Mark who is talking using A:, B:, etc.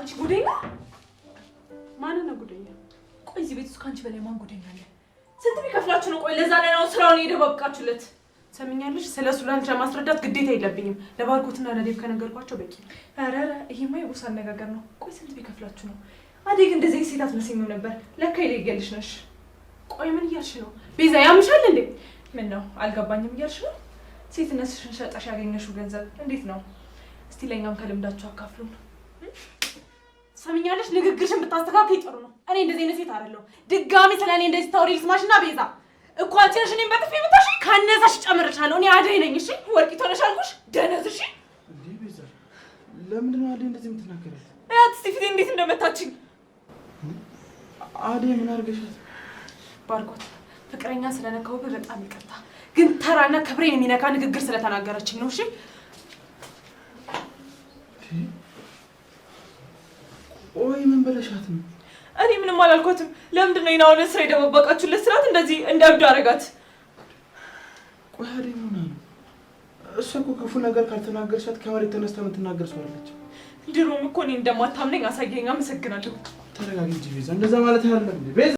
A: አንቺ ጉደኛ!
B: ማንን ነው ጉደኛ?
A: ቆይ እዚህ ቤት ውስጥ ከአንቺ በላይ ማን ጉደኛ አለ? ስንት ቢከፍላችሁ ነው? ቆይ ለዛ ላይ ነው ስራውን የደባብቃችሁለት።
B: ሰምኛለሽ። ስለ እሱ ላንቺ ማስረዳት ግዴታ የለብኝም። ለባርኮትና ለዴቭ ከነገርኳቸው በቂ ነው።
A: ኧረ ኧረ ይሄማ የቦስ አነጋገር ነው። ቆይ ስንት ቢከፍላችሁ ነው? አደይ ግን እንደዚህ ሴት አትመስይኝም ነበር። ለካ የለየልሽ ነሽ።
B: ቆይ ምን እያልሽ ነው ቤዛ? ያምሻል እንዴ?
A: ምን ነው አልገባኝም እያልሽ ነው? ሴትነትሽን ሸጠሽ ያገኘሽው ገንዘብ እንዴት ነው? እስቲ ለእኛም ከልምዳችሁ አካፍሉን።
B: ሰምኛለሽ። ንግግርሽን ብታስተካክይ ጥሩ ነው። እኔ እንደዚህ አይነት ሴት አይደለሁም። ድጋሚ ስለ እኔ እንደዚህ ታወሪ ልስማሽና ቤዛ
A: እኮ አንቺ ነሽ እኔን በጥፊ የመታሽኝ።
B: ካነሰሽ ጨምርሻለሁ። እኔ አደይ ነኝ። እሺ
A: ወርቂት ሆነሽ አልኩሽ። ደነዝ። እሺ
C: እንዴ ቤዛ፣ ለምንድን ነው አደይ እንደዚህ የምትናገራት?
A: እያት እስቲ ፊቴ እንዴት እንደመታችኝ።
C: አደይ ምን አድርገሻት?
B: ባርኮት፣ ፍቅረኛ ስለነካሁብህ በጣም ይቅርታ፣ ግን ተራና ክብሬን የሚነካ ንግግር ስለተናገረችኝ ነው። እሺ
C: ቆይ ምን ብለሻት ነው?
A: እኔ ምንም አላልኳትም። ለምንድን ነው የናሆንን ስራ የደበቃችሁለት ስራት እንደዚህ እንደ እብድ አደረጋት?
C: ቆይ አደይ ምን ሆና ነው? እሷ እኮ ክፉ ነገር ካልተናገርሻት ከመሬት ተነስታ የምትናገር ሰው አለች።
A: ድሮም እኮ እኔ እንደማታምነኝ አሳየኝ። አመሰግናለሁ።
C: ተረጋጊ እንጂ ቤዛ፣ እንደዛ ማለት አይደለም ቤዛ።